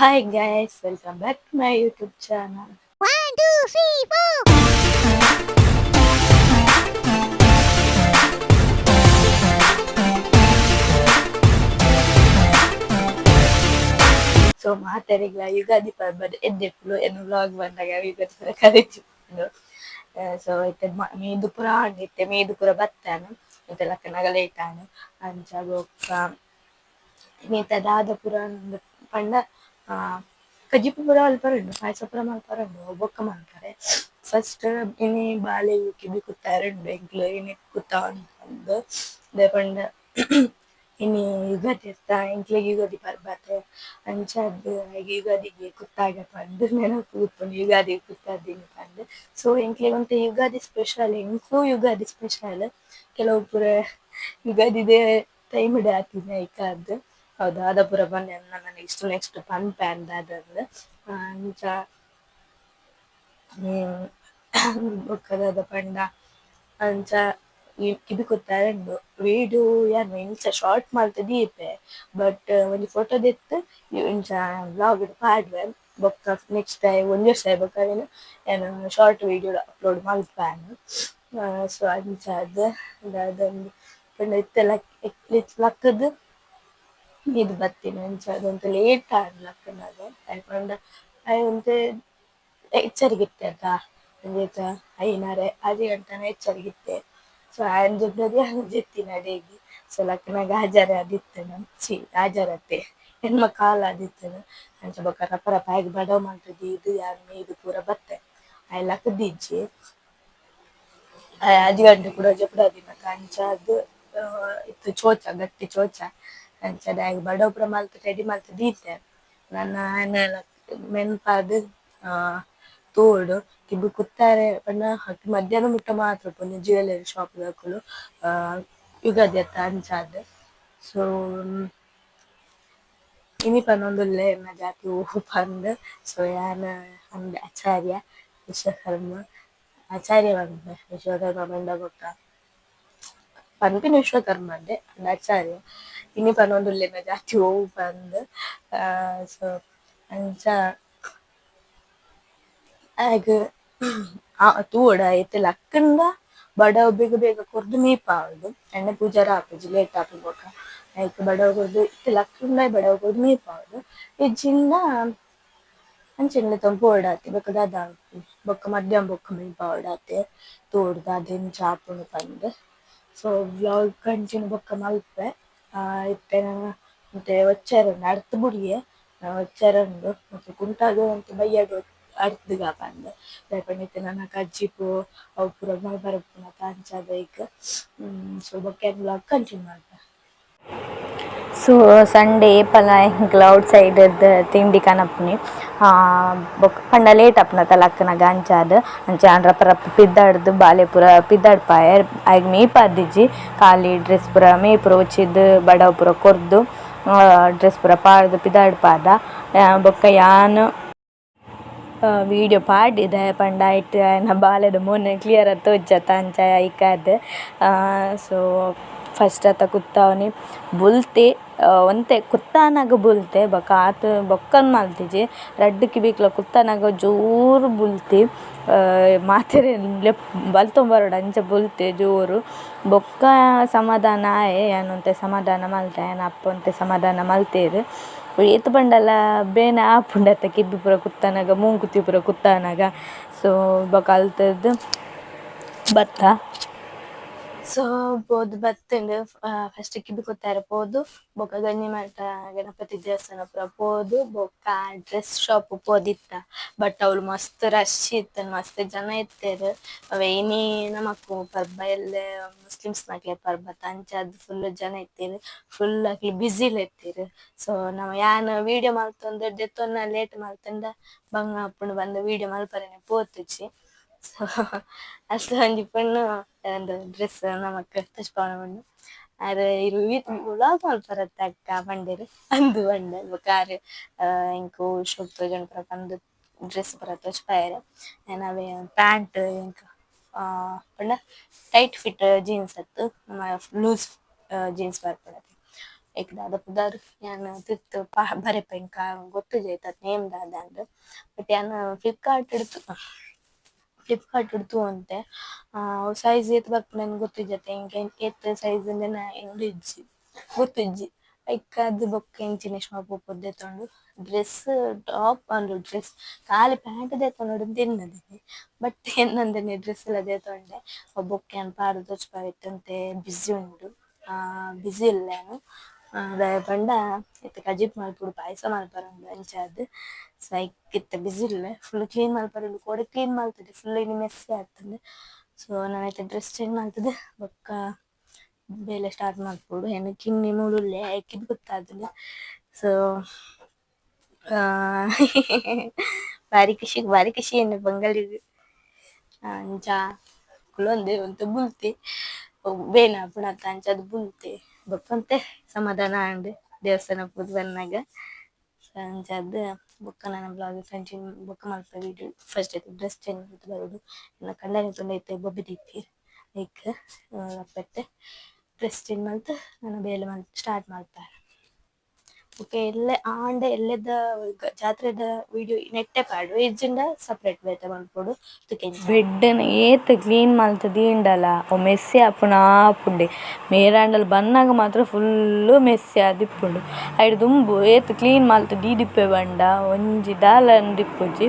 Hi guys, welcome back to my YouTube channel. 1, 2, 3, 4. So ಮಾತೆರೆಗ್ಲ Ugadi ಪರ್ಬದ ಎಡ್ಡೆಪ್ಪುಲು. ಎನ್ನ vlog ಬಂದಾಗ ಯುಗಾದಿ ಪೂರ ಕರಿತಿಪ್ಪುಂಡು. ಸೊ ಇತ್ತೆ ಮೀದು ಪೂರ ಆಂಡ್, ಇತ್ತೆ ಮೀದು ಪೂರ ಬತ್ತಾನ, ಇತ್ತೆ ಲಕ್ಕನಗ ಲೇಟ್ ಆಂಡ್. ಅಂಚ ಬೊಕ್ಕ ಇನಿತ ದಾದ ಪೂರ ಪಂಡ ಕಜಿಪು ಪೂರ ಮಲ್ಪರೆ ಉಂಡು, ಪಾಯಸ ಪೂರ ಮಲ್ಪರೆ ಉಂಡು, ಬೊಕ್ಕ ಮಲ್ಪರೆ. ಫಸ್ಟ್ ಇನಿ ಬಾಲೆಗ್ ಕಿಬಿ ಕುತ್ತಾರೆ ಉಂಡು. ಎಂಕ್ಲು ಇನಿ ಕುತ್ತಾವೊಂದು ದಾಯೆ ಪಂಡ ಇನಿ ಯುಗಾದಿ ಅತ್ತ, ಎಂಕ್ಲೆಗ್ ಯುಗಾದಿ ಪರ್ಬ ಅಂಚಾದ್ ಯುಗಾದಿಗೆ ಕುತ್ತಾಗ ಪಂದ್ ನೆನಪು ಉಪ್ಪುಂಡು, ಯುಗಾದಿ ಕುತ್ತಾದಿನಿ ಪಂದ್. ಸೊ ಎಂಕ್ಲೆಗ್ ಒಂತೆ ಯುಗಾದಿ ಸ್ಪೆಷಲ್, ಎಂಕು ಯುಗಾದಿ ಸ್ಪೆಷಲ್. ಕೆಲವು ಪೂರ ಯುಗಾದಿದೆ ಟೈಮ್ ಡೆ ಆತಿನಿ ಐಕಾದ್. ಅವು ದಾದ ಪೂರ ಪನ್ನೆ ನನ ನೆಕ್ಸ್ಟ್ ನೆಕ್ಸ್ಟ್ ಪನ್ಪೆ ದಾದಂದ್. ಅಂಚ ಬೊಕ್ಕ ದಾದ ಪಂಡ ಅಂಚ ಕಿಬಿ ಕುತ್ತಾರೆ ಉಂಡು. ವೀಡಿಯೋ ಯಾನ್ ಇಂಚ ಶಾರ್ಟ್ ಮಲ್ತ್ ದೀಪೆ, ಬಟ್ ಒಂಜಿ ಫೋಟೋ ದೆತ್ತ್ ಇಂಚ ವ್ಲಾಗ್ ಡ್ ಪಾಡ್ವೆ. ಬೊಕ್ಕ ನೆಕ್ಸ್ಟ್ ಒಂಜಿ ವರ್ಷ ಆಯಿ ಬೊಕ್ಕ ಅವೆನ್ ಯಾನ್ short video upload ಮಲ್ಪೆ. ಸೊ ಅಂಚಾದ್ ದಾದಂದ್ ಪಂಡ ಇತ್ತೆ ಲಕ್ಕುದು ಮೀದ್ ಬತ್ತಿನಿ. ಅಂಚಾದ್ ಒಂತೆ ಲೇಟ್ ಆಂಡ್ ಲಕ್ಕುನಗ. ದಾಯೆ ಪಂಡ ಆಯೆ ಒಂತೆ ಎಚ್ಚರಿಗೆ ಇತ್ತೆ ಅತ, ಒಂಜೇತ ಐನಾರೆ ಆಜಿ ಗಂಟೆನ ಎಚ್ಚರಿಗೆ ಇತ್ತೆ. ಸೊ ಆಯನ್ ಜೆಪ್ಪುನಗ ಯಾನ್ ಜೆತ್ತಿನ ಅಡೆಗ್. ಸೊ ಲಕ್ಕುನಗ ಆಜರೆ ಆದಿತ್ತ್ಂಡ್, ಛೀ ಆಜರೆ ಅತ್ತೆ, ಎನ್ಮ ಕಾಲ್ ಆದಿತ್ತ್ಂಡ್. ಅಂಚ ಬೊಕ್ಕ ರಪ ರಪ ಆಯಗ್ ಬಡವು ಮಲ್ತ್ ದೀದ್ ಯಾನ್ ಮೀದ್ ಪೂರ ಬತ್ತೆ. ಆಯೆ ಲಕ್ಕ್‌ದಿಜ್ಜಿ, ಆಯೆ ಆಜಿ ಗಂಟೆ ಕುಡ ಜೆಪುಡಾದಿನತ. ಅಂಚಾದ್ ಇತ್ತೆ ಚೋಚ ಗಟ್ಟಿ ಚೋಚ. ಅಂಚಾದ್ ಆಯಗ್ ಬಡವು ಪೂರ ಮಲ್ತ್ ರೆಡಿ ಮಲ್ತ್ ದೀತೆ. ನನ ಆಯನ ಮೆನ್ಪಾದ್ ತೂವೊಡು. ಕಿಬಿ ಕುತ್ತಾರೆ ಪಂಡ ಮಧ್ಯಾಹ್ನ ಮುಟ್ಟ ಮಾತ್ರ ಉಪ್ಪುನು ಜ್ಯುವೆಲ್ಲರಿ ಶಾಪ್ ದಕುಲು, ಯುಗಾದಿ ಅತ್ತ ಅಂಚಾದ್. ಸೊ ಇನಿ ಪನೊಂದುಲ್ಲೆ ಎನ್ನ ಜಾತಿ ಒವು ಪಂದ್. ಸೊ ಯಾನ್ ಅಂದ್ ಆಚಾರ್ಯ ವಿಶ್ವಕರ್ಮ ಆಚಾರ್ಯ ಪನ್ಪೆ. ವಿಶ್ವಕರ್ಮ ಪಂಡ ಬೊಕ್ಕ ಪನ್ಪಿನ ವಿಶ್ವಕರ್ಮ ಅಂದೆ, ಅಂಡ ಆಚಾರ್ಯ. ಇನಿ ಪನೊಂದುಲ್ಲೆ ಎನ್ನ ಜಾತಿ ಒವು ಪಂದ್. ಸೊ ಅಂಚ ಆಯಗ್ ತೂವೊಡು, ಇತ್ತೆ ಲಕ್ಕುಂಡ ಬಡವು ಬೇಗ ಬೇಗ ಕೊರ್ದು ಮೀಪಾವೊಡು. ಎಣ್ಣೆ ಪೂಜಾರ ಆಪುಜಿ ಲೇಟ್ ಆಪುಂಡು ಬೊಕ್ಕ. ಐಕ್ ಬಡವು ಕೊರ್ದು, ಇತ್ತೆ ಲಕ್ಕುಂಡ ಬಡವು ಕೊರ್ದು ಮೀಪಾವೊಡು. ಇಜ್ಜಿಂಡ ಅಂಚೆನೆ ಲೆತ್ತೊಂದು ಪೋವೊಡಾತೆ. ಬೊಕ್ಕ ದಾದ ಬೊಕ್ಕ ಮಧ್ಯಾಹ್ನ ಬೊಕ್ಕ ಮೀಪಾವೊಡಾತೆ. ತೂವೊಡು ದಾದ ಎಂಚ ಆಪುಂಡು ಪಂದ್. So vlog continue ಬೊಕ್ಕ ಮಲ್ಪೆ. ಇತ್ತೆ ನನ ಒಂತೆ ಒಚ್ಚರೆ ಉಂಡು, ಅರ್ತ್ ಬುಡಿಯೆ ಒಚ್ಚರೆ ಉಂಡು. ಮತ್ತೆ ಕುಂಟಾಗ್ ಒಂತೆ ಬಯ್ಯಡ್ ಅರ್ತ್‌ಗ ಪಂದ್. ದಾಯೆ ಪಂಡ ಇತ್ತೆ ನನ ಕಜಿಪು ಅವು ಪೂರ ಮಲ್ಪರೆ ಉಪ್ಪುನತ, ಅಂಚಾದ್ ಐಕ್. ಸೊ ಬೊಕ್ಕ ವ್ಲಾಗ್ ಕಂಟಿನ್ಯೂ ಮಲ್ಪೆ. ಸೊ ಸಂಡೇ ಏಪಲ ಎಂಕ್ಲ ಔಟ್ ಸೈಡ್ ತಿಂಡಿ ಕನಪುನಿ. ಬೊಕ್ಕ ಪಂಡ ಲೇಟ್ ಆಪುನತ ಲಕ್ಕುನಗ, ಅಂಚಾದ್. ಅಂಚ ಯಾನ್ ರಪ ರಪ ಪಿದಾಡ್ದ್ ಬಾಲೆ ಪೂರ ಪಿದಾಡ್ಪಾಯೆ. ಆಯಗ್ ಮೀಪಾದಿಜ್ಜಿ, ಖಾಲಿ ಡ್ರೆಸ್ ಪೂರ ಮೇ ಪೂರ ಒಚ್ಚಿದ್ ಬಡವು ಪೂರ ಕೊರ್ದು ಡ್ರೆಸ್ ಪೂರ ಪಾಡ್ದ್ ಪಿದಾಡ್ಪಾದ. ಬೊಕ್ಕ ಯಾನ್ ವೀಡಿಯೋ ಪಾಡಿದೆ, ಪಂಡ ಐಟ್ ಆಯನ ಬಾಲೆದ ಮೋನೆ ಕ್ಲಿಯರ್ ಆದ್ ತೋಜತ್ತ, ಅಂಚ ಐಕಾದ್. ಸೊ ಫಸ್ಟ್ ಅತ ಕುತ್ತಾವನಿ ಬುಲ್ತೆ, ಒಂತೆ ಕುತ್ತಾನಗ ಬುಲ್ತೆ, ಬೊಕ್ಕ ಆತ್ ಬೊಕ್ಕನ್ ಮಲ್ತಿಜಿ. ರಡ್ಡ್ ಕಿಬಿಕ್ಲ ಕುತ್ತಾನಗ ಜೋರು ಬುಲ್ತಿ, ಮಾತೆರೆನ್ ಬಲ್ತೊಂದು ಅಂಚ ಬುಲ್ತೆ ಜೋರು. ಬೊಕ್ಕ ಸಮಾಧಾನ ಆಯೆ, ಯಾನ್ ಒಂತೆ ಸಮಾಧಾನ ಮಲ್ತೆ, ಆಯನ ಅಪ್ಪ ಒಂತೆ ಸಮಾಧಾನ ಮಲ್ತೇರ್. ಏತ್ ಪಂಡಲ ಬೇನೆ ಆಪುಂಡತ್ತ ಕಿಬ್ಬಿ ಪೂರ ಕುತ್ತಾನಗ, ಮೂಂಕುತಿ ಪೂರ ಕುತ್ತಾನಗ. ಸೊ ಬೊಕ್ಕ ಅಲ್ತುರ್ದು ಬತ್ತ. ಸೊ ಪೋದು ಬತ್ತುಂಡು. ಫಸ್ಟ್ ಕಿಬಿ ಕುತ್ತಾರೆ ಪೋದು, ಬೊಕ್ಕ ಗಂಜಿಮಠ ಗಣಪತಿ ದೇವಸ್ಥಾನ ಪೂರ ಪೋದು, ಬೊಕ್ಕ ಡ್ರೆಸ್ ಶಾಪ್ ಪೋದಿತ್ತ. ಬಟ್ ಅವ್ಲು ಮಸ್ತ್ ರಶ್ ಇತ್ತ್ಂಡ್, ಮಸ್ತ್ ಜನ ಇತ್ತೆರ್. ಅವೆ ಇನಿ ನಮಕ್ ಪರ್ಬ ಎಲ್ಲೆ ಮುಸ್ಲಿಮ್ಸ್ ನಕ್ಲೆ ಪರ್ಬ ಅಂಚಾದ್ ಫುಲ್ ಜನ ಇತ್ತೆರ್, ಫುಲ್ ಅಕ್ಲು ಬ್ಯುಸಿಲ ಇತ್ತೆರ್. ಸೊ ನಮ ಯಾನ್ ವೀಡಿಯೋ ಮಲ್ತೊಂದು ದೆತ್ತೊನ್ನ ಲೇಟ್ ಮಲ್ತುಂಡ ಬಂಗ ಆಪುಂಡು ಪಂದ್ ವೀಡಿಯೋ ಮಲ್ಪರೆನೆ ಪೋತುಜಿ. ಸೊ ಅಲ್ತ ಒಂಜಿ ಪೊಣ್ಣು ಉಂದು ಡ್ರೆಸ್ ನಮಕ್ ತೋಜ್ಪಾವುನ ಪೊಣ್ಣು. ಆರ್ ಇರ್ ವ್ಲಾಗ್ ಮಲ್ಪರತ್ತ ಅಕ್ಕ ಪಂಡೆರ್. ಅಂದ್ ಪಂಡೆ. ಬೊಕ ಆರ್ ಎಂಕ್ ಒವು ಶಾಪ್ ತೋಜುಂಡು ಪೂರ ಪಂದ್ ಡ್ರೆಸ್ ಪೂರ ತೋಜ್ಪಾಯೆರ್. ಯಾನ್ ಅವೆ ಪ್ಯಾಂಟ್ ಎಂಕ್ ಪಂಡ tight fit jeans ಅತ್ತ್, ಲೂಸ್ ಜೀನ್ಸ್ ಬರ್ಪುಂಡತೆ. ಐಕ್ ದಾದ ಪುದರ್ ಯಾನ್ ತಿರ್ತ್ ಬರೆಪೆ ಎಂಕ ಗೊತ್ತುಜಿ ಐತ ನೇಮ್ ದಾದ ಅಂದ್. ಬಟ್ ಯಾನ್ ಫ್ಲಿಪ್ಕಾರ್ಟ್ ಫ್ಲಿಪ್ಕಾರ್ಟ್ ಡ್ ತೂವೊಂತೆ. ಅವು ಸೈಜ್ ಏತ್ ಬರ್ಪುಂಡು ಅಂದ್ ಗೊತ್ತಿಜ್ಜತೆ ಎಂಕ್ ಏತ್ ಸೈಜ್ ಉಂದೆನ ಉಂದು ಇಜ್ಜಿ ಗೊತ್ತಿಜ್ಜಿ. ಐಕಾದ್ ಬೊಕ್ಕ ಎಂಚಿನ ಶಾಪ್ ಪೋದು ದೆತೊಂಡು ಡ್ರೆಸ್ ಟಾಪ್ ಅಂದ್ ಡ್ರೆಸ್ ಖಾಲಿ ಪ್ಯಾಂಟ್ ದೆತೊನೊಡು ಅಂದ್ ಎನ್ನದಿನಿ. ಬಟ್ ಎನ್ನಂದೆನೆ ಡ್ರೆಸ್ ಲ ದೆತೊಂಡೆ. ಅವು ಬೊಕ್ಕ ಯಾನ್ ಪಾಡ್ದ್ ತೋಜ್ಪಾವೆ ಇತ್ತೆ ಒಂತೆ ಬಿಸಿ ಉಂಡು. ಬಿಸಿ ಉಲ್ಲೆ ಯಾನ್. ದಾಯೆ ಪಂಡ ಇತ್ತೆ ಕಜಿಪು ಮಲ್ಪೊಡು ಪಾಯಸ ಮಲ್ಪರೆ ಉಂಡು ಅಂಚಾದ್. ಸೊ ಐಕ್ ಇತ್ತೆ ಬಿಸಿ ಉಲ್ಲೆ ಫುಲ್ ಕ್ಲೀನ್ ಮಲ್ಪರೆ ಉಂಡು ಕೋಡೆ ಕ್ಲೀನ್ ಮಲ್ತುದು ಫುಲ್ ಇನಿ ಮೆಸ್ಸಿ ಆತುಂಡು. ಸೊ ನನ ಇತ್ತೆ ಡ್ರೆಸ್ ಚೇಂಜ್ ಮಲ್ತುದು ಬೊಕ್ಕ ಬೇಲೆ ಸ್ಟಾರ್ಟ್ ಮಲ್ಪೊಡು. ಎನ್ನ ಕಿನ್ನಿ ಮೂಲು ಉಲ್ಲೆ ಐಕ್ ಕಿಬಿ ಕುತ್ತಾದುಂಡು. ಸೊ ಬಾರಿ ಖುಷಿ ಬಾರಿ ಖುಷಿ ಎನ್ನ ಪೊಂಗಲಿಗ್. ಅಂಚ ಕುಲೊಂದೆ ಒಂತೆ ಬುಲ್ತೆ ಬೇನೆ ಆಪುಂಡತ ಅಂಚಾದ್ ಬುಲ್ತೆ ಬೊಕ್ಕ ಒಂತೆ ಸಮಾಧಾನ ಆಂಡ್ ದೇವಸ್ಥಾನ ಪೋದು ಬನ್ನಗ. ಸೊ ಅಂಚಾದ್ ಬೊಕ್ಕ ನನ ವ್ಲಾಗ್ ಕಂಟಿನ್ಯೂ ಬೊಕ್ಕ ಮಲ್ಪುವೆ ವಿಡಿಯೋ. ಫಸ್ಟ್ ಇತ್ತೆ ಡ್ರೆಸ್ ಚೇಂಜ್ ಮಲ್ತ್ ಬರೊಡು. ಎನ್ನ ಕಂಡನಿ ತೂಂಡ ಇತ್ತೆ ಬೊಬ್ಬೆ ದೀಪೆರ್ ಐಕ್ ಅಪ್ಪೆತ್ತೆ ಡ್ರೆಸ್ ಚೇಂಜ್ ಮಲ್ತ್ ನನ ಬೇಲೆ ಮಲ್ತ್ ಸ್ಟಾರ್ಟ್ ಮಲ್ಪೆರೆ. ಬೊಕ ಎಲ್ಲೆ ಆಂಡ ಎಲ್ಲೆದ ಜಾತ್ರೆದ ವಿಡಿಯೋ ನೆಟ್ಟೆ ಪಾಡುವೆ ಇಜ್ಜಿಂಡ ಸಪರೇಟ್ ಬೇತೆ ಮಲ್ಪೊಡು. ಬೆಡ್ ನ್ ಏತ್ ಕ್ಲೀನ್ ಮಲ್ತ್ ದೀಂಡಲ ಅವು ಮೆಸ್ಸಿ ಆಪುನ ಆಪುಂಡೆ. ಮೇರಾಂಡಲ ಬನ್ನಗ ಮಾತ್ರ ಫುಲ್ಲ್ ಮೆಸ್ಸಿ ಆದಿಪ್ಪುಂಡು. ಐಡ್ ದುಂಬು ಏತ್ ಕ್ಲೀನ್ ಮಲ್ತ್ ದೀದಿಪ್ಪೆ ಪಂಡ ಒಂಜಿ ದಾಲ ಅಂದ್ ಇಪ್ಪುಜಿ.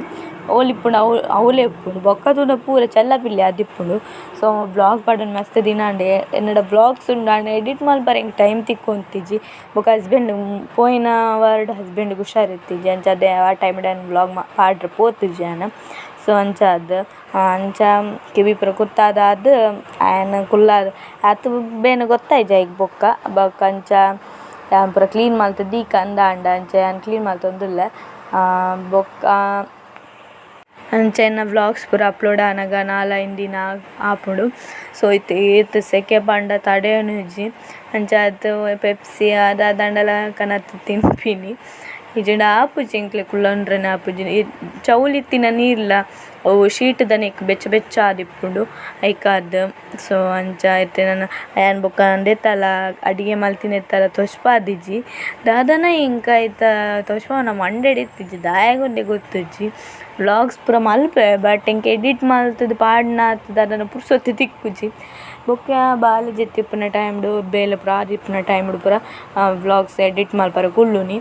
ಓಲಿಪ್ಪುಂಡು ಅವು ಅವ್ಲೇ ಇಪ್ಪುಂಡು ಬೊಕ್ಕ ತೂಂಡ ಪೂರ ಚಲ್ಲಪಿಲ್ಲಿ ಆದಿಪ್ಪುಂಡು. ಸೊ ವ್ಲೋಗ್ ಪಾಡುನ ಮಸ್ತ್ ದಿನ ಆಂಡ್ ಎನ್ನಡ ವ್ಲೋಗ್ಸ್ ಉಂಡು ಆಂಡ ಎಡಿಟ್ ಮಲ್ಪರೆ ಎಂಕ್ ಟೈಮ್ ತಿಕ್ಕೊಂತಿಜಿ. ಬೊಕ ಹಸ್ಬೆಂಡ್ ಪೋಯಿನ ವಾರಡ್ ಹಸ್ಬೆಂಡ್ ಗ್ ಹುಷಾರಿತ್ತಿಜಿ ಅಂಚಾದ್ ಆ ಟೈಮ್ ಡ್ ಯಾನ್ ವ್ಲೋಗ್ ಪಾಡ್ರೆ ಪೋತುಜಿ ಯಾನ್. ಸೊ ಅಂಚಾದ್ ಅಂಚ ಕೆಬಿ ಪೂರ ಕುತ್ತಾದಾದ್ ಆಯನ್ ಕುಲ್ಲಾದ್ ಆತ್ ಬೇನೆ ಗೊತ್ತಾಯಿಜಿ ಐಕ್ ಬೊಕ್ಕ ಬೊಕ್ಕ ಅಂಚ ಯಾನ್ ಪೂರ ಕ್ಲೀನ್ ಮಲ್ತ್ ದೀಕ ಅಂದಾಂಡ ಅಂಚ ಯಾನ್ ಕ್ಲೀನ್ ಮಲ್ತೊಂದುಲ್ಲೆ. ಬೊಕ್ಕ ಅಂಚ ಎನ್ನ ವ್ಲೋಗ್ಸ್ ಪೂರ ಅಪ್ಲೋಡ್ ಆನಗ 4-5 ದಿನ ಆಪುಂಡು. ಸೊ ಇತ್ತೆ ಏತ್ ಸೆಕೆ ಪಂಡ ತಡೆಯೊನುಜಿ ಅಂಚಾದ್ ಪೆಪ್ಸಿ ದಾದಾಂಡಲ ಕನತ್ ತಿನ್ಪಿನಿ ಇಜ್ಜಿಂಡ ಆಪುಜಿ ಎಂಕ್ಲೆ ಕುಲ್ಲೊಂಡ್ರೆನೆ ಆಪುಜಿ. ಚೌಲಿ ಇತ್ತಿನ ನೀರ್ಲ ಅವು ಶೀತ ದ ನೆಕ್ ಬೆಚ್ಚ ಬೆಚ್ಚ ಆದಿಪ್ಪುಂಡು ಐಕಾದ್. ಸೊ ಅಂಚ ಇತ್ತೆ ನನ ಯಾನ್ ಬೊಕ ಉಂದೆತಲ ಅಡಿಗೆ ಮಲ್ತಿನೆತ್ತಲ ತೋಜ್ಪಾದಿಜಿ ದಾದನ ಎಂಕ್ ಐತ ತೋಜ್ಪಾವುನ ಮಂಡೆಡ್ ಇತ್ತಿಜಿ ದಾಯೆಗ್ ಗೊತ್ತುಜ್ಜಿ. ವ್ಲೋಗ್ಸ್ ಪೂರ ಮಲ್ಪುವೆ ಬಟ್ ಎಂಕ್ ಎಡಿಟ್ ಮಲ್ತುದು ಪಾಡ್ನಾತ್ ದಾದನ ಪುರ್ಸೊತ್ತು ತಿಕ್ಕುಜಿ. ಬೊಕ್ಕ ಬಾಲೆ ಜೆತ್ತಿಪ್ಪುನ ಟೈಮ್ ಡು ಬೇಲೆ ಪೂರ ಆದಿಪ್ಪುನ ಟೈಮ್ ಡು ಪೂರ ವ್ಲೋಗ್ಸ್ ಎಡಿಟ್ ಮಲ್ಪರೆ ಕುಲ್ಲುನಿ.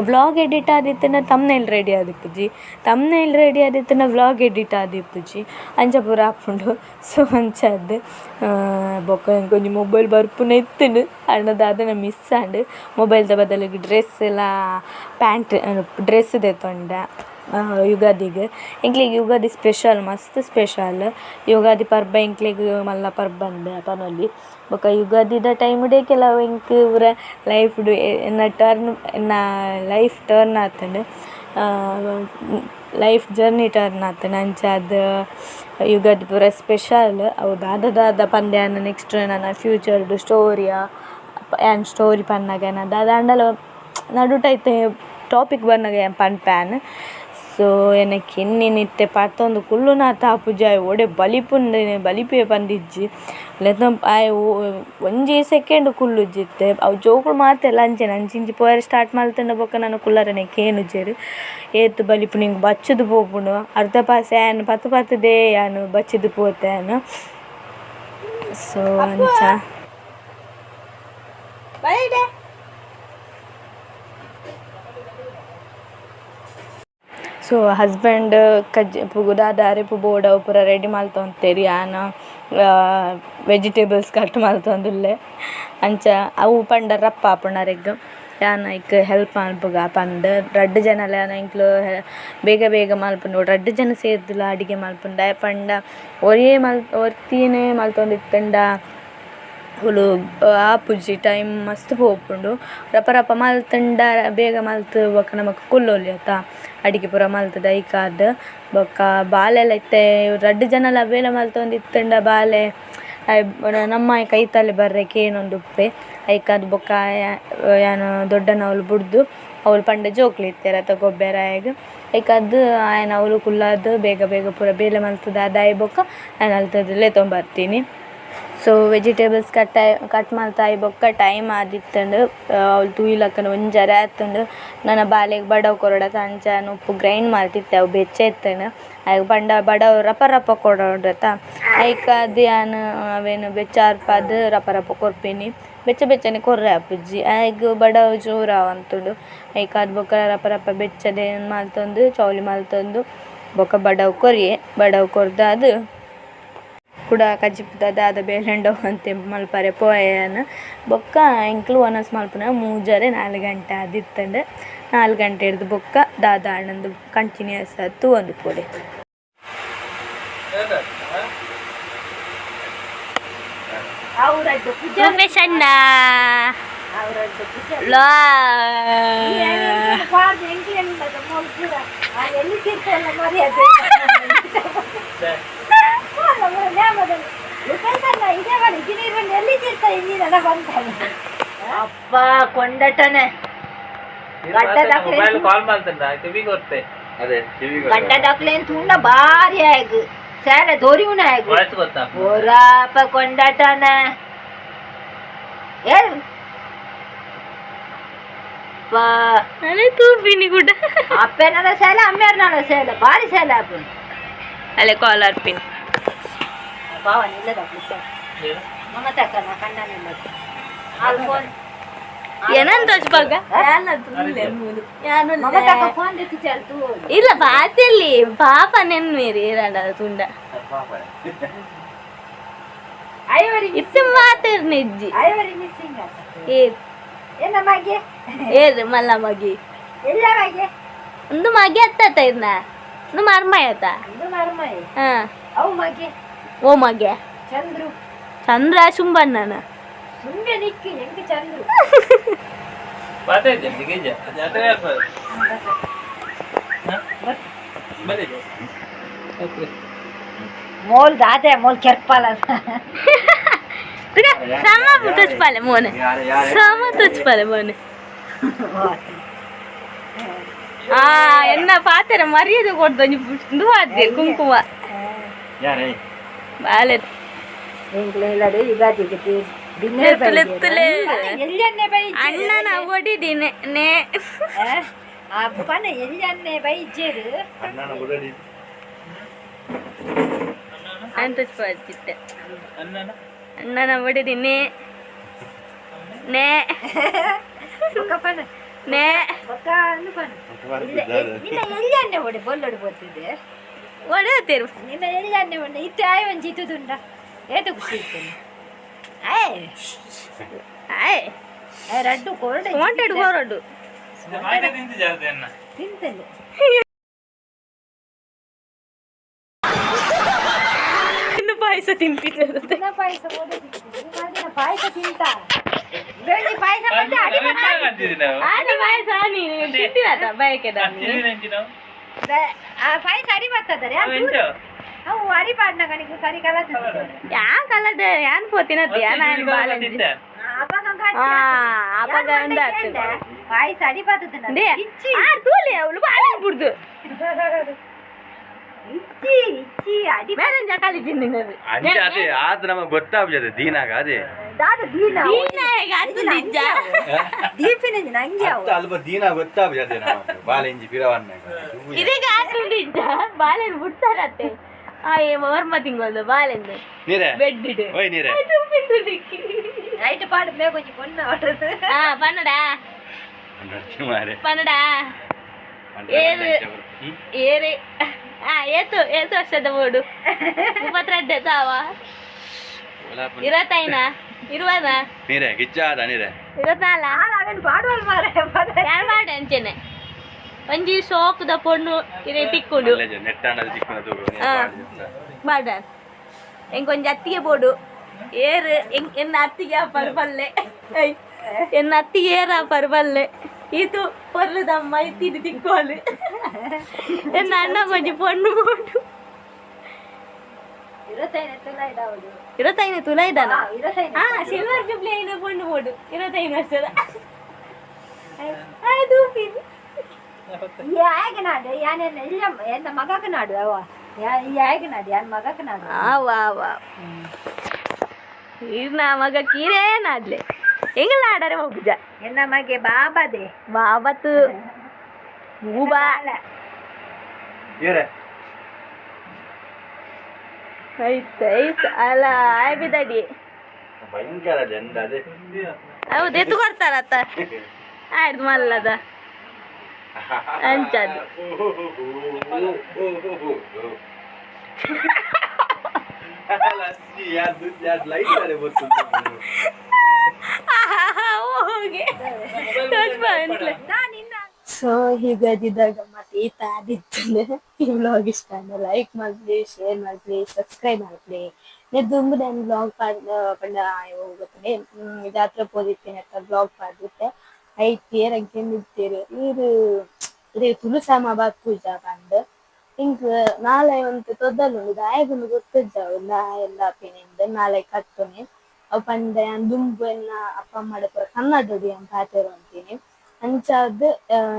ವ್ಲೋಗ್ ಎಡಿಟ್ ಆದಿತ್ತುಂಡ ತಮ್ನೈಲ್ ರೆಡಿ ಆದಿಪ್ಪುಜಿ, ತಮ್ನೈಲ್ ರೆಡಿ ಆದಿತ್ತುಂಡ ವ್ಲೋಗ್ ಎಡಿಟ್ ಆದಿಪ್ಪುಜಿ, ಅಂಚ ಪೂರ ಆಪುಂಡು. ಸೊ ಅಂಚಾದ್ ಬೊಕ್ಕ ಎಂಕ್ ಒಂಜಿ ಮೊಬೈಲ್ ಬರ್ಪುನ ಇತ್ತುಂಡು ಆಂಡ ದಾದನ ಮಿಸ್ ಆಂಡ್. ಮೊಬೈಲ್ ದ ಬದಲಿಗ್ ಡ್ರೆಸ್ ಲ ಪ್ಯಾಂಟ್ ಡ್ರೆಸ್ ದೆತೊಂಡೆ ಯುಗಾದಿಗ್. ಎಂಕ್ಲೆಗ್ ಯುಗಾದಿ ಸ್ಪೆಷಲ್ ಮಸ್ತ್ ಸ್ಪೆಷಲ್. ಯುಗಾದಿ ಪರ್ಬ ಎಂಕ್ಲೆಗ್ ಮಲ್ಲ ಪರ್ಬ ಅಂದ್ ಪನೊಲಿ. ಬೊಕ ಯುಗಾದಿದ ಟೈಮ್ ಡೇ ಕೆಲವು ಎಂಕ್ ಪೂರ ಲೈಫ್ ಡ್ ಎನ್ನ ಟರ್ನ್ ಎನ್ನ ಲೈಫ್ ಟರ್ನ್ ಆತುಂಡು, life journey turn ಆತುಂಡು. ಅಂಚಾದ್ ಯುಗಾದಿ ಪೂರ ಸ್ಪೆಷಲ್. ಅವು ದಾದ ದಾದ ಪಂದ್ ಯಾನ್ ನೆಕ್ಸ್ಟ್ ನನ ಫ್ಯೂಚರ್ ಡ್ ಸ್ಟೋರಿಯ ಯಾನ್ ಸ್ಟೋರಿ ಪನ್ನಗ ದಾದ ಆಂಡಲ ನಡುಟ್ ಐತೆ ಟಾಪಿಕ್ ಬನ್ನಗ ಯಾನ್ ಪನ್ಪೆ ಯಾನ್. ಸೊ ಎನ್ನ ಕಿನ್ನಿನ್ ಇತ್ತೆ ಪತ್ತೊಂದು ಕುಲ್ಲುನಾತ ಆಪುಜಿ ಆಯೆ ಓಡೆ ಬಲಿಪುಂಡು ಬಲಿಪುವೆ ಪಂದಿಜ್ಜಿ ಲೆತ ಆಯೆ ಒಂಜಿ ಸೆಕೆಂಡ್ ಕುಲ್ಲುಜಿ ಇತ್ತೆ. ಅವು ಜೋಕುಲು ಮಾತೆರ್ಲ ಅಂಚೆನೆ ಅಂಚಿಂಚಿ ಪೋಯೆರೆ ಸ್ಟಾರ್ಟ್ ಮಲ್ತುಂಡ ಬೊಕ್ಕ ನನ ಕುಲ್ಲರೆನೆ ಕೇನುಜೆರ್. ಏತ್ ಬಲಿಪುಂಡು ಎಂಕ್ ಬಚ್ಚುದು ಪೋಪುಂಡು ಅರ್ಧ ಪಾಸೆ ಆಯನ್ ಪತ್ತು ಪತ್ತುದೇ ಯಾನ್ ಬಚ್ಚಿದ್ ಪೋತೆ ಯಾನ್. ಸೊ ಅಂಚ ಸೊ ಹಸ್ಬೆಂಡ್ ಕಜ್ಜಿ ದಾದ ಅರೆಪು ಬೋಡು ಅವು ಪೂರ ರೆಡಿ ಮಲ್ತೊಂತೆರ್. ಯಾನ್ ವೆಜಿಟೇಬಲ್ಸ್ ಕಟ್ ಮಲ್ತೊಂದುಲ್ಲೆ. ಅಂಚ ಅವು ಪಂಡ ರಪ್ಪ ಆಪುಂಡು ಅರೆಗ್ ಯಾನ್ ಐಕ್ ಹೆಲ್ಪ್ ಮಲ್ಪುಗ ಪಂದ್ ರಡ್ಡ್ ಜನಲ ಎಂಕ್ಲು ಬೇಗ ಬೇಗ ಮಲ್ಪುಂಡು. ರಡ್ಡ್ ಜನ ಸೇರ್ದ್ಲ ಅಡಿಗೆ ಮಲ್ಪುಂಡು ದಾಯೆ ಪಂಡ ಒರಿಯೆ ಒರ್ತಿಯೇ ಮಲ್ತೊಂದಿತ್ತುಂಡ ಅವ್ಲು ಆಪುಜಿ ಟೈಮ್ ಮಸ್ತ್ ಪೋಪುಂಡು. ರಪ ರಪ ಮಲ್ತುಂಡ ಬೇಗ ಮಲ್ತ್ ಬೊಕ ನಮಕ್ ಕುಲ್ಲೊಲಿ ಅತ ಅಡಿಗೆ ಪೂರ ಮಲ್ತುದು ಐಕಾದ್. ಬೊಕ ಬಾಲೆಲ ಇತ್ತೆ ರಡ್ಡ್ ಜನಲ ಬೇಲೆ ಮಲ್ತೊಂದಿತ್ತುಂಡ ಬಾಲೆ ನಮ್ಮ ಕೈತಲೆ ಬರ್ರೆ ಕೇನೊಂದುಪ್ಪೆ ಐಕಾದ್. ಬೊಕ ಯಾನ್ ದೊಡ್ಡನವ್ಲು ಬುಡ್ದು ಅವ್ಲು ಪಂಡ ಜೋಕುಲು ಇತ್ತೆರ್ ಅತ ಗೊಬ್ಬೆರೆ ಆಯಗ್ ಐಕಾದ್ ಆಯನ್ ಅವ್ಲು ಕುಲ್ಲಾದ್ ಬೇಗ ಬೇಗ ಪೂರ ಬೇಲೆ ಮಲ್ತುದು ಆದಾಯಿ ಬೊಕ ಯಾನ್ ಅಲ್ತುದು ಲೆತೊಂದು ಬರ್ತೀನಿ. ಸೊ ವೆಜಿಟೇಬಲ್ಸ್ ಕಟ್ ಕಟ್ ಮಲ್ತಾಯಿ ಬೊಕ್ಕ ಟೈಮ್ ಆದಿತ್ತುಂಡು. ಅವ್ಲು ತೂಯಿಲಕ್ಕನ ಒಂಜರೆ ಆತುಂಡು. ನನ ಬಾಲೆಗ್ ಬಡವು ಕೊರೊಡತ ಅಂಚ ಉಪ್ಪು ಗ್ರೈಂಡ್ ಮಲ್ತಿತ್ತೆ ಅವು ಬೆಚ್ಚ ಇತ್ತುಂಡು. ಆಯೆ ಪಂಡ ಬಡವು ರಪ ರಪ ಕೊರೊಡತ ಐಕಾದ್ ಯಾನ್ ಅವೆನ್ ಬೆಚ್ಚ ಆರ್ಪಾದ್ ರಪ ರಪ ಕೊರ್ಪಿನಿ. ಬೆಚ್ಚ ಬೆಚ್ಚನೆ ಕೊರ್ರೆ ಆಪುಜಿ ಆಯೆಗ್ ಬಡವು ಜೋರು ಆವೊಂತುಂಡು. ಐಕಾದ್ ಬೊಕ ರಪ ರಪ ಬೆಚ್ಚದೆ ಮಲ್ತೊಂದು ಚೌಲಿ ಮಲ್ತೊಂದು ಬೊಕ ಬಡವು ಕೊರಿಯೆ. ಬಡವು ಕೊರ್ದಾದ್ ಕುಡ ಕಜಿಪುದ ದಾದ ಬೇಲೆ ಉಂಡೋ ಅಂತೆ ಮಲ್ಪರೆ ಪೋಯೆ ಯಾನ್. ಬೊಕ್ಕ ಎಂಕ್ಲು ವನಸ್ ಮಲ್ಪುನ 3:30 4 ಗಂಟೆ ಆದಿತ್ತುಂಡು. 4 ಗಂಟೆಡ್ದ್ ಬೊಕ್ಕ ದಾದ ಆಂಡ್ ಕಂಟಿನ್ಯೂಸ್ ಆದ್ ತೂವೊಂದು ಪೋಲೆ. ರೂಪೇಶಣ್ಣ ಲಾ ಅಪ್ಪ ಕೊಂಡಟನೆ. ಮೊಬೈಲ್ ಕಾಲ್ ಮಾಡ್ತಂಡ ಕಿವಿ ಕೊರ್ತೆ. ಅದೇ ಕಿವಿಗೆ. ಗಡ್ಡದಕ್ಲೇನ್ ತುಂಡ ಬಾರಿ ಆಯ್ಗು ಸೇಲೆ ದೊರಿಯುನ ಆಯ್ಗು. ವಾಯ್ಸ್ ಗೊತ್ತಾ? ಓರಾಪ ಕೊಂಡಟನ ಏಳು ಅಲೆ ತೂಪಿನಿ ಕೂಡ. ಅಪ್ಪೆನಲ ಸೇಲೆ ಅಮ್ಮೇರ್ನಲ ಸೇಲೆ ಬಾರಿ ಸೇಲೆ ಆಪುಂಡು. ಅಲೆ ಕಾಲ್ ಅರ್ಪಿನಿ. ಬಾವ ನಿಲ್ಲದ ಮಮತಕ್ಕನ ಕಣ್ಣನಿಲ್ಲದ ಅಲ್ಲಿ ಫೋನ್. ಏನಂತ ತೋಚ್ಪಾಗ ಮಮತಕ್ಕ ಫೋನ್ ದೆತ್ತಿ ಚಾಲ್ ತೂ. ಇಲ್ಲ ಪಾತೆಲ್ಲಿ ಪಾಪ ನೆನ್ಮೇರಿ ಏರಾಂಡ ತುಂಡ. ಐವರಿ. ಇತ್ತೆ ಮಾತಾಡ್ನಿಜ್ಜಿ. ಐವರಿ ಮಿಸ್ಸಿಂಗ್ ಆತ. ಏ. ಏನ ಮಗೆ? ಏರು ಮಲ್ಲ ಮಗಿ. ಎಲ್ಲ ಮಗೆ. ಒಂದು ಮಗೆ ಅತ್ತ ಇರ್ನ ಒಂದು ಮರ್ಮಯ ಆತ. ಒಂದು ಮರ್ಮಯ. ಹಾ. ಅವು ಮಗೆ. ಓ ಮಗೆ. ಚಂದ್ರು. ಚಂದ್ರ ಶುಂಬಣ್ಣನ. ಸುಮ್ಮನೆ ನಿಕ್ಕಿ ಹೆಂಗ್ ಚಂದ್ರು. ಮಾತಾಡ್ದೆ ಗಿಜ ಜಾತ್ರೆ ಆಗ್ತದೆ ಬನ್ನಿ. ಮೋಲ್ ದಾದೆ ಮೋಲ್ ಕೆರ್ಪಾಲ. ಸಮ ತುಚ್ಪಾಲೆ ಮೋನೆ. ಸಮ ತುಚ್ಪಾಲೆ ಮೋನೆ. ಆ ಎನ್ನ ಪಾತೆರ ಮರ್ಯಾದೆ ಕೊಡ್ದು ಒಂಜಿ ಇಂದು ಆದ್ದೆ ಕುಂಕುಮ. ಯಾರೇ? ಬಾಲೆ. ಯುಗಾದಿಗೆ ಲೆತ್ತುಲೆ. ಎಲ್ಲನ್ನೇ ಬೈ. ಅಣ್ಣನ ಒಡಿದಿನೆ ನೇ. ಅಪ್ಪನ ಎಲ್ಲನ್ನೇ ಬೈಜೇರು. ಅಣ್ಣನ ಬುಡಡಿ. ನಾನು ತುಚ್ಪಾಚಿತ್ತೆ. ಅಣ್ಣನ ಅಣ್ಣನ ಒಡಿದಿನೆ ನೇ. ಬೊಕ್ಕಪ್ಪನ. ನೇ. ಬೊಕ್ಕ ಅಂದು ಪನ ನಿನ್ನ ಎಲ್ಲನ್ನೇ ಒಡೆ ಬೊಲ್ಲೊಡು ಬೋತಿದೆ. ಒಡೆಯತ್ತೇರು. ನಿನ್ನ ಎಲ್ಲನ್ನೇ ಒಡೆ ಇತ್ತೆ ಆಯ್ ಒಂಜಿ ಇತ್ತುದುಂಡ ಏತು ಖುಷಿ ಇತ್ತೇನೆ ಆಯ್. ಆಯ್. ಆಯ್ ರಡ್ಡು ಕೊರಡೆ. ವಾಂಟೆಡ್ ಹೊರಡು. ಮಾಹಿತಿ ತಿಂತಿ ಜಾತ್ರೆ ಅಣ್ಣ. ತಿಂತಲೆ. ಇನ್ನು ಪಾಯಸ ತಿಂತಿದ್ದೆ. ದಿನ ಪಾಯಸ ಓಡೆ ತಿಂತಿದ್ದೆ. ದಿನ ಪಾಯಸ ತಿಂತ ಬೆಳ್ಳಿ ಪಾಯಸ ಮತ್ತೆ ಅಡಿ. ಅಂತಿದ್ವಿ ನಾವು. ಆನ ಪಾಯಸ ನೀನು ತಿಂತಿರತ್ತ ಬಯಕೆ. ಅಂತಿದ್ವಿ ಅಂಚಿ ನಾವು. ಆ ಪಾಯಸ ಅಡಿ ಬರ್ತದರೆ. ಅವು ಎಂಚ? ಅವು ಅಡಿ ಪಾಡ್ನ ಕಣಿಗೆ ಸರಿ ಕಲ. ಯಾಕಲ್ಲದ ಯಾನ್ ಪೋತಿನತ್ತಿ ಯಾನ್ ಆಯನ್ ಬಾಲೆ. ತಿಂತೆ. ಆ ಅಪಗ ಉಂಡಾತು. ಪಾಯಸ ಅಡಿ ಬರ್ತದೆ. They. ಇಚ್ಚಿ. ಆ ತೂಲೆ ಅವಳು ಬಾಳೆ ಬಿಡ್ದು. ಇಚ್ಚಿ ಇಚ್ಚಿ ಅಡಿ. ಬೇರೆ ಕಾಲಿ ತಿಂದಿನದು. ಅಂಚೆ ಅದೇ ಆತ ನಮಗೆ ಗೊತ್ತಾಗ್ತದೆ ದೀನಾಗ ಅದೇ. ದಾದ ದೀನ. ನಿಜ. ದೀಪಿನ ನಂಗೆ ಅವು. ಅತ್ತ ಅಲ್ಪ ದೀನ ಗೊತ್ತಾಗ್ತದೆ ನಮಗೆ ಬಾಲೆ ಇಂಜಿ ಪಿರವನ್ನ. ಇದೀಗ ಆತುಂಡಿಜ್ಜ ಬಾಳೆಹಣ್ಣು ಬಿಡ್ತಾರತ್ತೆ. ಆ ಏ ವರ್ಮ ತಿಂಗಳದು ಬಾಳೆಂದು. ನೀರೇ. ಬೆಡ್ ಇಡು. ಓಯ್ ನೀರೇ. ನೈಟ್ ಪಾಡು ಬೇಗ ಪೊನ್ನ. ಆ ಪನ್ನಡ. ಮಾರೆ. ಪನ್ನಡ. ಏರು. ಏರೆ ಆ ಏತು ಏತು ವರ್ಷದ ಬೋಡು 32 ತಾವ ಇರತ್ತೈನ ಇರುವನ. ನೀರೇ ಗಿಜ್ಜಾದ ನೀರೇ. ಇರತ್ತಾಲ. ಅವನು ಪಾಡುವಲ್ ಮಾರೆ. ಯಾರು ಮಾಡ ಅಂಚೆನೆ ಒಂಜಿ ಶೋಕುದ ಪೊಣ್ಣು ಇರೆ ತಿಕ್ಕುಂಡು. ನೆಟ್ಟಾಂಡದ ಚಿಕ್ಕನ ತೂಗು. ಆ. ಮಾಡ ಎಂಕ್ ಒಂಜಿ ಅತ್ತಿಗೆ ಬೋಡು ಏರು ಎಂಕ್ ಎನ್ನ ಅತ್ತಿಗೆ ಪರ್ಬಲ್ಲೆ ಎನ್ನ ಅತ್ತಿಗೆ ಏರ ಪರ್ಬಲ್ಲೆ ಈತು ಪೊರ್ಲುದಮ್ಮ ಇತ್ತಿದ್ದು ತಿಕ್ಕೋಲು. ಎನ್ನ ಅಣ್ಣ ಒಂಜಿ ಪೊಣ್ಣು ಬೋಡು. ಇರತ್ತೈನ ತುಲ ಇದಾವದು. ಇರತ್ತೈನ ತುಲ ಇದ್ದಾನ. ಇರತ್ತೈನ. ಹಾ ಸಿಲ್ವರ್ ಜುಬ್ಲಿ ಐನ ಪೊಣ್ಣು ಬೋಡು 25 ವರ್ಷದ ಆಯ್ತು. ಈ ಆಯಗ ನಾಡು ಯಾನೇನ ಇಲ್ಲ ಎನ್ನ ಮಗಕ ನಾಡು ಅವ ಈ ಆಯಗ ನಾಡು ಯಾನ್ ಮಗಕ ನಾಡು. ಆ ವಾ ವಾ. ಈರ್ನ ಮಗ ಕೀರೇನಾದ್ಲೆ ಎಂಗಲ ಆಡರೆ ಹೋಗುಜ. ಎನ್ನ ಮಗೆ ಬಾಬಾದೆ. ಬಾಬತ್ತು ಬೂಬಾ. ಏರೆ. ಐಸ್ ಐಸ್ ಅಲ್ಲ ಆಯ್ಬಿದಡಿ. ಭಯಂಕರ ಜಂಡ ಅದೇ. ಹೌದು, ಎತ್ತು ಕೊಡ್ತಾರತ್ತ ಆಯ್ತು ಮಲ್ಲದ ಅಂಚದ್ದು. ಲೈಟ್. ಹೋಗಿ ಬಂತ್ಲೆ. ಸೊ ಹೀಗಾದಿದ್ದಾಗ ಮತ್ತೆ ಈ ತಾದಿತ್ತಂದ್ರೆ ಈ ವ್ಲಾಗ್ ಇಷ್ಟ ಅಂದ್ರೆ ಲೈಕ್ ಮಾಡ್ಲಿ, ಶೇರ್ ಮಾಡ್ಲಿ, ಸಬ್ಸ್ಕ್ರೈಬ್ ಮಾಡ್ಲಿ. ದುಂಬು ನಾನು ವ್ಲಾಗ್ ಪಾಡ್ ಪಂಡ ಗೊತ್ತೇ ಜಾತ್ರೆ ಪೋದಿತ್ತೇನೆ ಅಂತ ವ್ಲಾಗ್ ಪಾಡ್ದಿತ್ತೆ. ಐತ್ ಏರಂಕೆ ನಿಂತೀರು ಈರು ಇದೇ ತುಳು ಸಾಮ ಬಾತ್ ಪೂಜಾ ಪಂದ್ ಇಂಕ್ ನಾಳೆ ಒಂತೆ ತೊದ್ದಲುಂಡು. ದಾಯೆಗುಂದು ಗೊತ್ತಿಜ್ಜ ಎಲ್ಲ ಪಿನಿಂದ್ ನಾಳೆ ಕಟ್ಟುನಿ ಅವು ಪಂಡ ಯಾನ್ ದುಂಬು ಎನ್ನ ಅಪ್ಪ ಅಮ್ಮಡ ಪೂರ ಕನ್ನಡೊಡು ಯಾನ್ ಪಾತೆರೊಂತೀನಿ. ಅಂಚಾದ್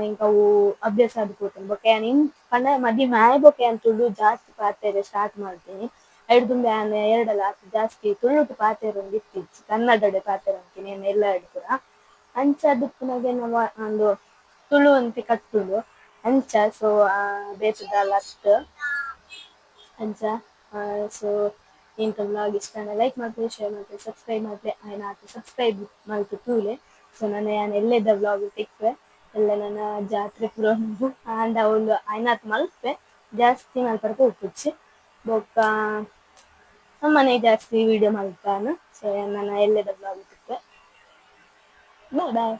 ಎಂಕ್ ಅವು ಅಭ್ಯಾಸ ಆದ್ ಪೋತುಂಡು. ಬೊಕ ಯಾನ್ ಇನ್ ಪಂಡ ಮದಿಮೆ ಆಯಿ ಬೊಕ ಯಾನ್ ತುಳು ಜಾಸ್ತಿ ಪಾತೆರೆ ಸ್ಟಾರ್ಟ್ ಮಲ್ತಿನಿ. ಐಡ್ದ್ ದುಂಬು ಯಾನ್ ಏರ್ಡಲ ಆತ್ ಜಾಸ್ತಿ ತುಳುಟು ಪಾತೆರೊಂದು ಇತ್ತಿಜ್ಜಿ, ಕನ್ನಡಡೆ ಪಾತೆರೊಂತೀನಿ ಯಾನ್ ಎಲ್ಲಾಡ್ ಪೂರ. ಅಂಚಾದ್ ಉಪ್ಪುನಗ ಎನ್ನ ಉಂದು ತುಳು ಒಂತೆ ಕಟ್ಟುಂಡು ಅಂಚ. ಸೊ ಬೇತೆ ದಾಲ ಅತ್ತ್ ಅಂಚ. ಸೊ ಎಂತ ವ್ಲಾಗ್ ಇಷ್ಟ ಆಂಡ ಲೈಕ್ ಮಲ್ಪುಲೆ, ಶೇರ್ ಮಲ್ಪುಲೆ, ಸಬ್ಸ್ಕ್ರೈಬ್ ಮಲ್ಪುಲೆ. ಆಯ್ನಾತ್ ಸಬ್ಸ್ಕ್ರೈಬ್ ಮಲ್ತ್ ತೂಲೆ. ಸೊ ನನ ಯಾನ್ ಎಲ್ಲೆದ ವ್ಲಾಗ್ ತಿಕ್ಕುವೆ ಎಲ್ಲ ನನ್ನ ಜಾತ್ರೆ ಪೂರ ಉಂಡು. ಆಂಡ ಅವ್ಲು ಆಯ್ನಾತ್ ಮಲ್ಪೆ, ಜಾಸ್ತಿ ಮಲ್ಪರೆ ಪೋಪುಜಿ. ಬೊಕ್ಕ ನಮ್ಮನೆ ಜಾಸ್ತಿ ವಿಡಿಯೋ ಮಲ್ಪಾನು. ಸೊ ನನ ಎಲ್ಲೆದ ವ್ಲಾಗ್ ತಿಕ್ಕುವೆ. Bye boy.